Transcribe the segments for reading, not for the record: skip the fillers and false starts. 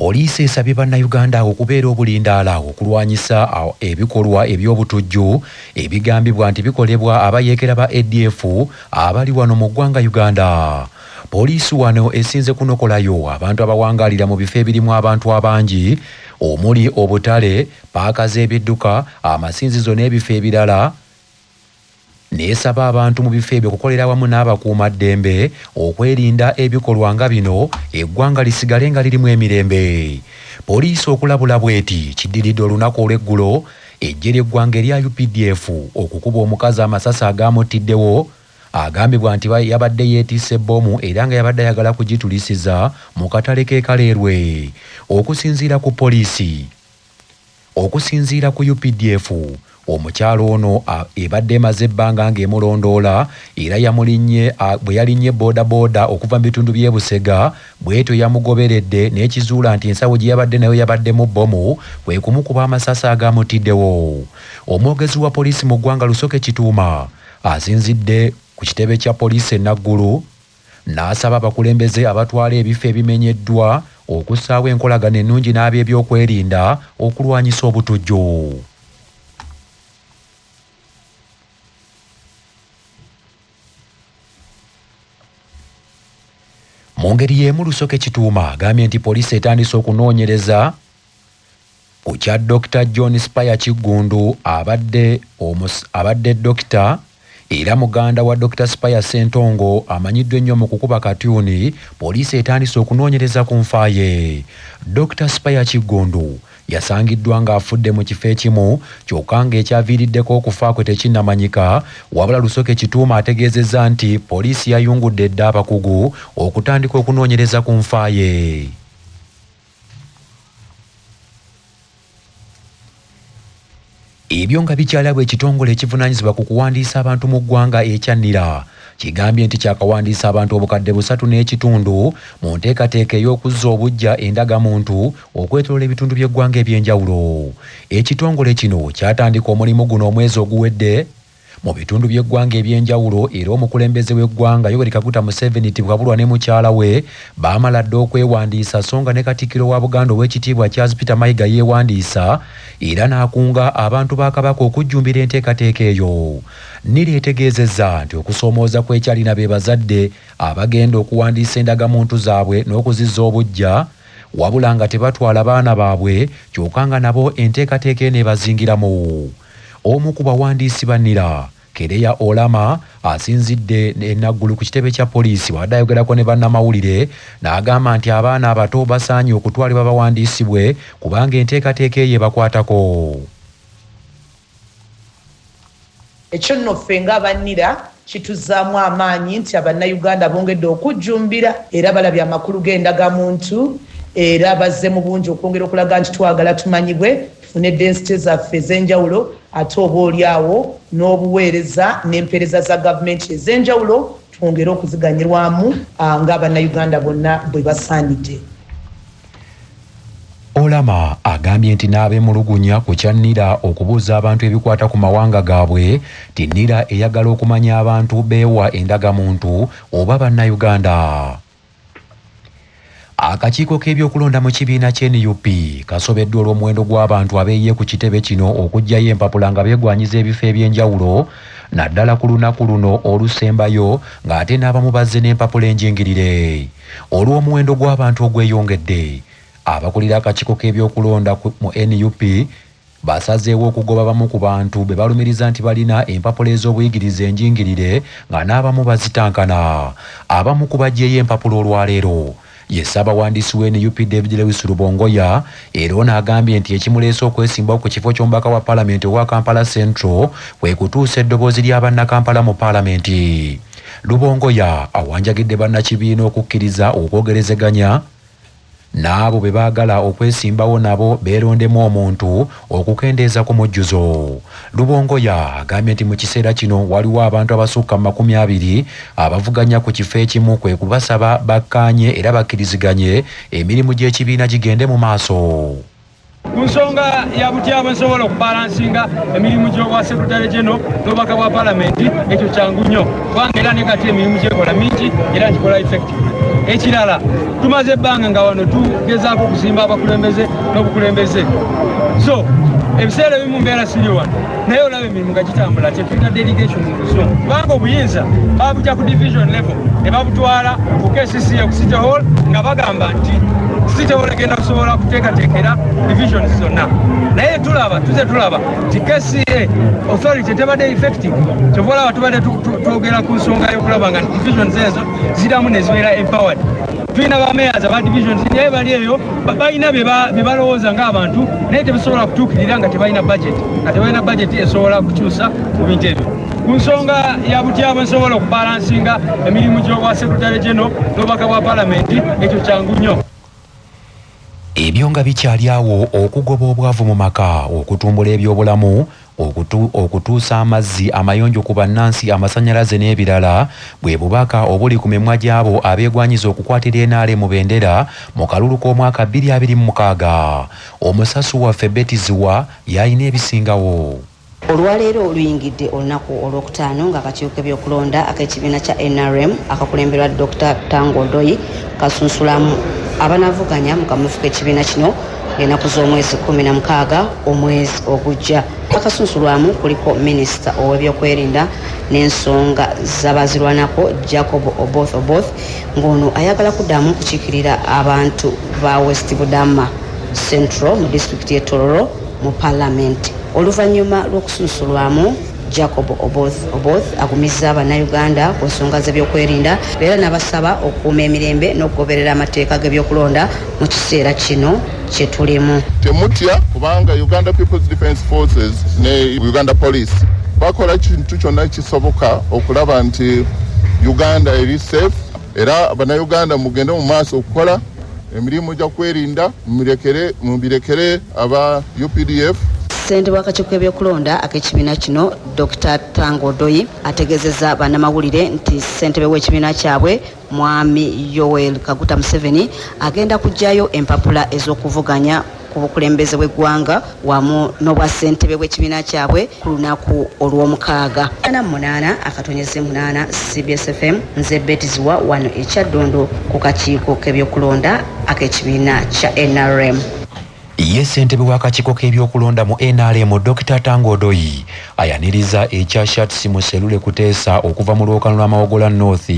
Poliisi esabye bannayuganda okubeera obulindaala okulwanyisa ebikolwa eby'obutujju ebigambibwa nti bikolebwa abayeekera ba ADF abali wano mu ggwanga Uganda. Poliisi wano esinze kunokolayo abantu abawangaalira mu bifo ebirimu abantu abangi omuli obutale, paaka z'ebidduka, amasinzizo n'ebifo ebirala, n'esaba abantu mu bifo ebyo okukolera wamu n'abakuumaddembe okwerinda ebikolwa nga bino eggwanga lisigale nga lirimu emirembe. Poliisi okulabula bw'eti kiddiridde olunaku olw'eggulo eggye ly'eggwanga erya UPDF okukuba omukazi amasasi agaamuttiddewo agambibwa nti yabadde yeetisse bbomu era nga yabadde ayagala kugitulisiza mu katale k'e Kaleerwe. Okusinziira ku poliisi, okusinziira ku UPDF, omukyala ono ebadde emaze ebbanga ng'emulondoola era yamulinnye bwe yalinnye boodabooda okuva mu bitundu by'e Busega, bw'etyo yamugoberedde n'ekizuula nti ensawo gye yabadde nayo yabaddemu bbomu kwe kumukuba amasasi agaamutiddewo. Omwogezi wa poliisi mu ggwanga Lusoke Kituuma asinzidde ku kitebe kya poliisi e Naggulu n'asaba abakulembeze abatwala ebifo ebimenyeddwa okussaawo enkolagana ennungi n'ab'ebyokwerinda okulwanyisa obutujju. Mu ngeri y'emu Lusoke Kituuma agambye nti poliisi etandise okunoonyereza ku kya Dr. John Spire Kiggundu abadde dokita era muganda wa Dr. Spire Ssentongo amanyiddwa ennyo mu kukuba katyuni. Poliisi etandise okunoonyereza ku nfa ye. Dr. Spire Kiggundu yasangiddwa ng'afudde mu kifo ekimu kyokka ng'ekyaviiriddeko okufa kwe tekinnamanyika. Wabula Lusoke Kituuma ategeezezza nti poliisi yayungudde dda abakugu okutandika okunoonyereza ku nfa ye. Ebyo nga bikyalabwa ekitongole ekivunaanyizibwa ku kuwandiisa abantu mu ggwanga ekya NIRA kigambye nti kyakawandiisa abantu 3,500 mu nteekateeka ey'okuzza obuggya endagamuntu okwetooloola ebitundu by'eggwanga eby'enjawulo. Ekitongole kino kyatandika omulimu guno omwezi oguwedde mu bitundu by'eggwanga eby'enjawulo era omukulembeze w'eggwanga Yoweri Kaguta Museveni Tibuhaburwa ne mukyala we baamala dda okwewandiisa, so nga ne Katikkiro wa Buganda ow'ekitiibwa Charles Peter Mayiga yeewandiisa era n'akunga abantu ba Kabaka okujjumbira enteekateeka eyo. NIRA etegeezezza nti okusoomooza kw'ekyalina be bazadde abagenda okuwandiisa endagamuntu zaabwe n'okuzizza obuggya wabula nga tebatwala baana baabwe kyokka nga nabo enteekateeka eno ebazingiramu. Omu ku bawandiisi ba NIRA, Kereya Olama, asinzidde e Naggulu ku kitebe kya poliisi bw'abadde ayogerako ne bannamawulire n'agamba nti abaana abato basaanye okutwalibwa bawandiisibwe kubanga enteekateeka eyo ebakwatako. Ekyo nno ffe ng'aba NIRA kituzzaamu amaanyi nti abannayuganda bongedde okujjumbira era balabye amakulu g'endagamuntu era bazze mu bungi okwongera okulaga nti twagala tumanyibwe tufune density zaffe ez'enjawulo ate oba oli awo n'obuweereza n'empeereza za gavumenti ez'enjawulo twongere okuziganyirwamu ng'abannayuganda bonna bwe basaanidde. Olama agambye nti n'abeemulugunya ku kya NIRA okubuuza abantu ebikwata ku mawanga gaabwe nti NIRA eyagala okumanya abantu beewa endagamuntu oba bannayuganda. Akakiiko k'ebyokulonda mu kibiina kya NUP kasobeddwa olw'omuwendo gw'abantu abeeyiye ku kitebe kino okuggyayo empapula nga beegwanyiza ebifo eby'enjawulo naddala ku lunaku luno olusembayo ng'ate n'abamu bazze n'empapula enjingirire. Olw'omuwendo gw'abantu ogweyongedde, abakulira akakiiko k'ebyokulonda mu NUP basazeewo okugoba bamu ku bantu be balumiriza nti balina empapula ez'obuyigirize enjingirire nga n'abamu bazitankana. Abamu ku baggyeyo empapula olwaleero ye ssaabawandiisi wa NUP David Lewis Rubongoya era ono agambye nti ekimuleese okwesimbawo ku kifo ky'omubaka wa paalamenti owa Kampala Central kwe kutuusa eddoboozi lya bannakampala mu paalamenti. Rubongoya awanjagidde bannakibiina okukkiriza okwogerezeganya n'abo be baagala okwesimbawo nabo beerondemu omuntu okukendeeza ku mujjuzo. Rubongoya agambye nti mu kiseera kino waliwo abantu abasukka mu 20 abavuganya ku kifo ekimu kwe kubasaba bakkaanye era bakkiriziganye emirimu gy'ekibiina gigende mu maaso. Ku nsonga ya butya bwe nsobola okubalansinga emirimu gy'obwa Secretary General n'obubaka bwa Palamenti, ekyo kyangu nnyo, kubanga era ne kati emirimu gyekola mingi era ngikola effectively. Ekirala, tumaze ebbanga nga wano tugezaako okuzimba abakulembeze n'obukulembeze, so ebiseera ebimu mbeera siri wano, naye olaba emirimu nga gitambula, kyetuyita delegation mu Luzungu, kubanga obuyinza babujja ku division level ne babutwala ku KCCA ku City Hall, nga bagamba nti City Hall egenda kusobola kuteekateekera divisions zonna. Naye tulaba tuze tulaba nti KCCA authority tebadde effective. Kyova olaba tubadde twogera ku nsonga y'okulaba nga divisions ezo ziramu ne zibeera empowered. Tulina ba mayors aba divisions, naye bali eyo balina bye balowooza ng'abantu, naye tebisobola kutuukirira nga tebalina budget, nga tebalina budget esobola kukyusa mu bintu ebyo. Ku nsonga ya butya bwe nsobola okubalansinga emirimu gy'obwa Secretary General n'obubaka bwa Palamenti, ekyo kyangu nnyo. Ebyo nga bikyali awo, okugoba obwavu mu maka, okutumbula ebyobulamu, okutuusa amazzi amayonjo ku bannansi, amasannyalaze n'ebirala, bwe bubaka obuli ku mimwa gy'abo abeegwanyiza okukwatira NRM mu bendera mu kalulu k'omwaka 2026. Omusasu waffe Betty Ziwa y'alina ebisingawo. Olwaleero luyingidde olunaku olwokutaano ng'akakiiko k'ebyokulonda ak'ekibiina kya NRM akakulemberwa Dr. Tanga Odoi kasunsulamu abanaavuganya mu kamyufu k'ekibiina kino ng'ennaku z'omwezi 16 omwezi ogujja. Akasunsulwamu kuliko minisita ow'ebyokwerinda n'ensonga z'abazirwanako Jacob Oboth Oboth, ng'ono ayagala kuddamu kukiikirira abantu ba West Budama Central mu disitulikiti y'e Tororo mu Palamenti. Oluvannyuma lw'okusunsulwamu, Jacob Oboth Oboth agumizza Bannayuganda ku nsonga z'ebyokwerinda era n'abasaba okukuuma emirembe n'okugoberera amateeka g'ebyokulonda mu kiseera kino kye tulimu. Temutya, kubanga Uganda People's Defence Forces ne Uganda Police bakola kintu kyonna kisoboka okulaba nti Uganda eri safe. Era Bannayuganda mugende mu maaso okukola emirimu gya kwerinda, mubirekere aba UPDF. Ssentebe w'akakiiko k'ebyokulonda ak'ekibiina kino Dr. Tanga Odoi ategeezezza bannamawulire nti ssentebe w'ekibiina kyabwe Mwami Yoweri Kaguta Museveni agenda kuggyayo empapula ez'okuvuganya ku bukulembeze bw'eggwanga wamu n'obwa ssentebe bw'ekibiina kyabwe ku lunaku olw'omukaaga. 8.8 CBS FM, nze Betty Ziwa wano e Kyaddondo ku kakiiko k'ebyokulonda ak'ekibiina kya NRM. Ye ssentebe w'akakiiko k'ebyokulonda mu NRM Dr. Tanga Odoi ayaniriza ekya Shatsi Muserule Kuteesa okuva mu lwokano lwa Mawogola North,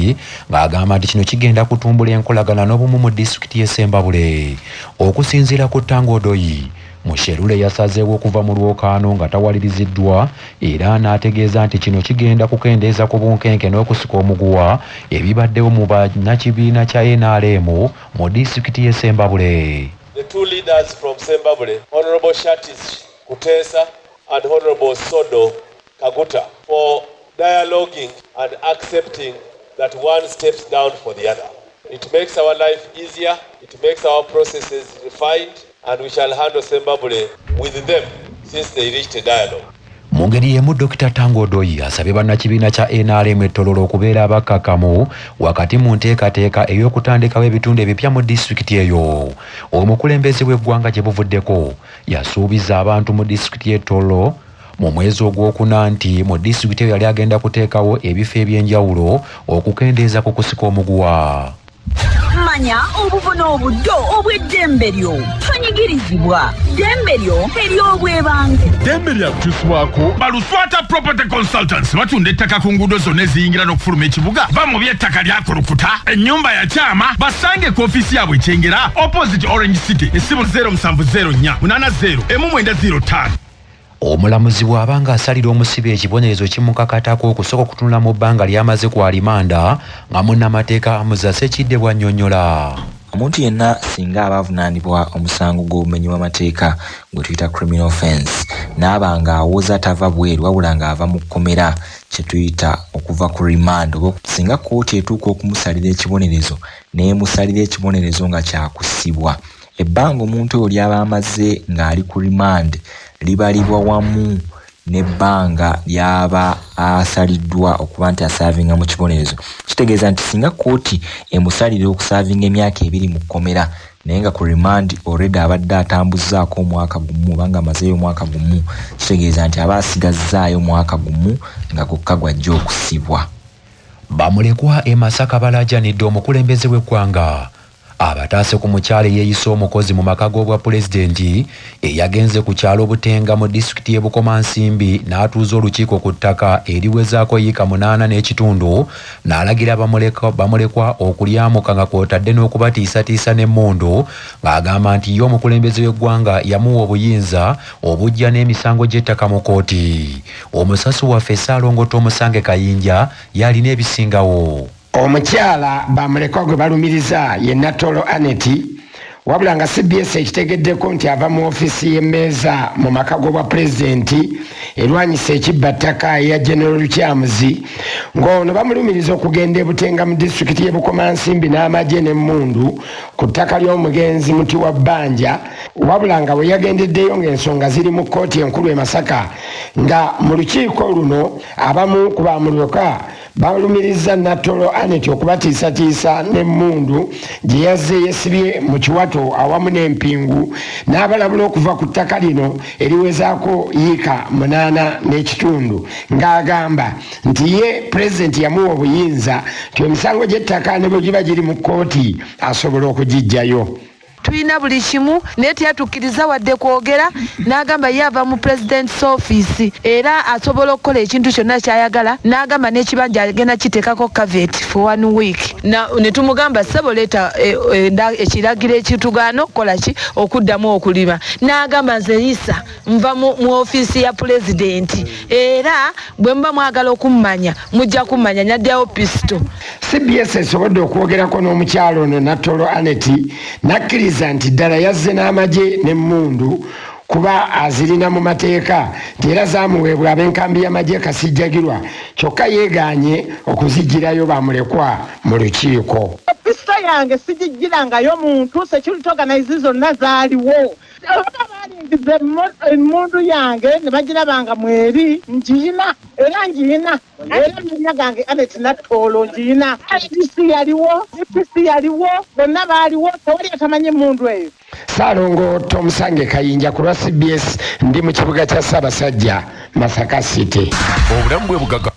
ng'agamba nti kino kigenda kutumbula enkolagana n'obumu mu disitulikiti y'e Ssembabule. Okusinziira ku Tanga Odoi, Musherule yasazeewo okuva mu lwokaano nga tawaliriziddwa, era n'ategeeza nti kino kigenda kukendeeza ku bunkenke n'okusika omuguwa ebibaddewo mu bannakibiina kya NRM mu disitulikiti y'e Ssembabule. The two leaders from Sembabule, Honorable Shatis Kutesa and Honorable Sodo Kaguta, for dialoguing and accepting that one steps down for the other. It makes our life easier, it makes our processes refined, and we shall handle Sembabule with them since they reached a dialogue. Mu ngeri y'emu, Dr. Tanga Odoi asabye bannakibiina kya NRM e Tororo okubeera abakkakkamu wakati mu nteekateeka ey'okutandikawo ebitundu ebipya mu disitulikiti eyo. Omukulembeze w'eggwanga gye buvuddeko yasuubiza abantu mu disitulikiti y'e Tororo mu mwezi ogwokuna nti mu disitulikiti eyo yali agenda kuteekawo ebifo eby'enjawulo okukendeeza ku kusika omuguwa. Manya obuvuna obuddo obw'eddembe lyo, tonyigirizibwa, ddembe lyo ery'obwebange. Ddembe lyakutuusibwako Baluswata Property Consultants. Batunda ettaka ku nguudo zonna eziyingira n'okufuluma ekibuga. Va mu by'ettaka lyakulukuta, ennyumba ya kyama. Basange ku ofiisi yaabwe Kyengera, opposite Orange City. Essimu 0704 80 1905. Omulamuzi bw'aba ng'asalira omusibe ekibonerezo, kimukakatako okusooka okutunula mu bbanga ly'amaze ku alimanda, nga munnamateeka Amuza Sekidde bw'annyonnyola. Omuntu yenna singa aba avunaanibwa omusango gw'obumenyi bw'amateeka gwe tuyita criminal offense, n'aba ng'awoza tava bweru wabula ng'ava mu kkomera, kye tuyita okuva ku remand, oba singa kkooti etuuka okumusalira ekibonerezo n'emusalira ekibonerezo nga kyakusibwa, ebbanga omuntu oyo ly'aba amaze ng'ali ku remand libalibwa wamu. N'ebbanga lyaba asaliddwa okuba nti asaavinga mu kibonerezo, kitegeeza nti singa kkooti emusalira okusaavinga emyaka 2 mu kkomera, naye nga ku remand already abadde atambuzzaako omwaka gumu oba nga amazeeyo omwaka gumu, kitegeeza nti aba asigazzaayo omwaka gumu nga gwokka gwajja okusibwa. Bamulekwa e Masaka balaajanidde omukulembeze w'eggwanga abataase ku mukyala eyeeyisa omukozi mu maka g'obwa pulezidenti eyagenze ku kyalo Butenga mu disitulikiti y'e Bukomansimbi n'atuuza olukiiko ku ttaka eriwezaako yiika 8.5 n'alagira bamulekwa okulyamuka nga kw'otadde n'okubatiisatiisa n'emmundu, ng'agamba nti ye omukulembeze w'eggwanga yamuwa obuyinza obujja n'emisango gy'ettaka mu kkooti. Omusasi waffe Ssaalongo Tomusange Kayinja yalina ebisingawo. Omukyala bamulekwa gwe balumiriza ye Natolo Aneti, wabula nga CBS ekitegeddeko nti ava mu ofiisi y'emmeeza mu maka g'obwa pulezidenti erwanyisa ekibba ttaka eya General Lukyamuzi, ng'ono bamulumiriza okugenda e Butenga mu disitulikiti y'e Bukomansimbi n'amagye n'emmundu ku ttaka ly'omugenzi Muti wa Bbanja, wabula nga we yagendeddeyo ng'ensonga ziri mu kkooti enkulu e Masaka. Nga mu lukiiko luno abamu ku bamulekwa balumiriza Natolo Aneti okubatiisatiisa n'emmundu gye yazze yeesibye mu kiwato awamu n'empingu, n'abalabula okuva ku ttaka lino eriwezaako yiika 8.5, ng'agamba nti ye pulezidenti yamuwa obuyinza nti emisango gy'ettaka ne bwe giba giri mu kkooti asobola okugiggyayo. Tulina buli kimu naye teyatukkiriza wadde kwogera, n'agamba ye ava mu president's office era asobola okukola ekintu kyonna ky'ayagala, n'agamba n'ekibanja agenda kiteekako caveat for 1 week. Ne tumugamba ssebo leeta ekiragiro ekitugaana okukola ki, okuddamu okulima, n'agamba nze yisa nva mu ofiisi ya pulezidenti era bwe muba mwagala okummanya mujja kummanya, nyaddeawo pisito. CBS esobodde okwogerako n'omukyalo ono Natolo Aneti n'akkiriza nti ddala yazze n'amagye n'emmundu kuba azirina mu mateeka, nti era zaamuweebwa ab'enkambi y'amagye Kasijjagirwa, kyokka yeegaanye okuzigirayo bamulekwa mu lukiiko. Pisito yange sigiggirangayo muntu, security organizers zonna zaaliwo. Oba baalingiza emmundu yange ne bagirabanga mweri, ngiyina era ngiyina, era amannya gange Aneti Natolo ngiyina. IDC yaliwo, DPC yaliwo, bonna baaliwo, tewali atamanyi emmundu eyo. Ssaalongo Tomusange Kayinja ku lwa CBS, ndi mu kibuga kya Ssaabasajja Masaka City. Obulamu bwe bugagga.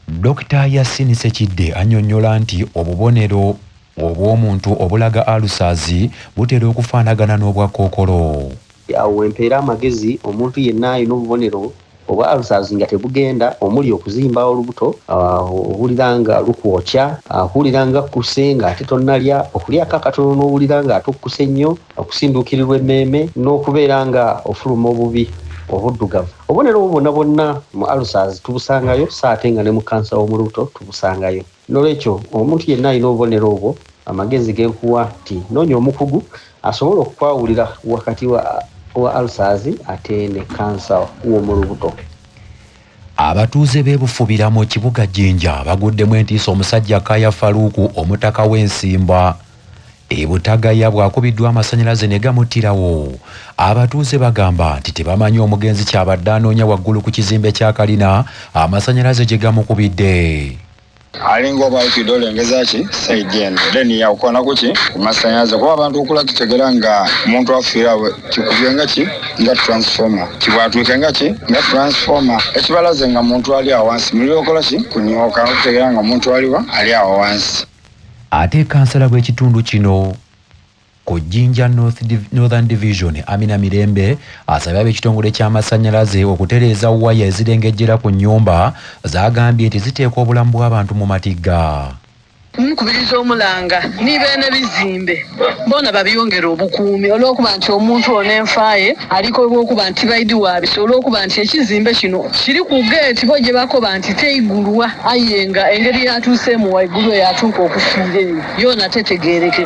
Dr. Yasin Sekidde annyonnyola nti obubonero obw'omuntu obulaga alusaazi butera okufaanagana n'obwa kookolo. Awo wempeera amagezi omuntu yenna alina obubonero obwa alusaazi nga tebugenda, omuli okuzimba olubuto, owulira nga lukwokya, owulira nga kkuse nga ate tonnalya, okulyako akatono n'owulira nga ate okkuse nnyo, okusinduukirirwa emmeeme n'okubeera nga ofuluma obubi obuddugavu. Obubonero obwo bwonna bwonna mu alusaazi tubusangayo, so ate nga ne mu kansa w'omu lubuto tubusangayo. Noolwekyo omuntu yenna alina obubonero obwo, amagezi genkuwa nti noonya omukugu asobola okukwawulira wakati wa alusaazi ate ne kansa w'omu lubuto. Abatuuze b'e Bufubira mu kibuga Jinja baguddemu entiisa omusajja Kaya Faluuku omutaka w'Ensimba e Butagaya bw'akubiddwa amasannyalaze ne gamuttirawo. Abatuuze bagamba nti tebamanyi omugenzi kyabadde anoonya waggulu ku kizimbe kya kalina amasannyalaze gye gamukubidde. Alinga oba alukidde olengeza ki side eno, then yakukona kuki ku masannyalaze, kuba abantu okula tutegera nga omuntu afiira kikubye nga ki nga transformer, kibwatuike nga ki nga transformer, ekibalaze nga muntu ali awo wansi muliro okola ki kunyooka, okutegera nga muntu aliwa ali awo wansi. Ate kansala w'ekitundu kino ku Jinja Northern Division Amina Mirembe asabye ab'ekitongole ky'amasannyalaze okutereeza waya ezirengejjera ku nnyumba z'agambye nti ziteeka obulamu bw'abantu mu matigga. Nkubiriza omulanga nibeene bizimbe bona babyongera obukuumi olw'okuba nti omuntu ono enfaaye aliko olw'okuba nti baidi waabise, olw'okuba nti ekizimbe kino kiri ku geeti bo gye bakoba nti teigulwa, aye nga engeri yatuuseemu waggulu eyo atuuka okufiira eyo yoona tetegeereke.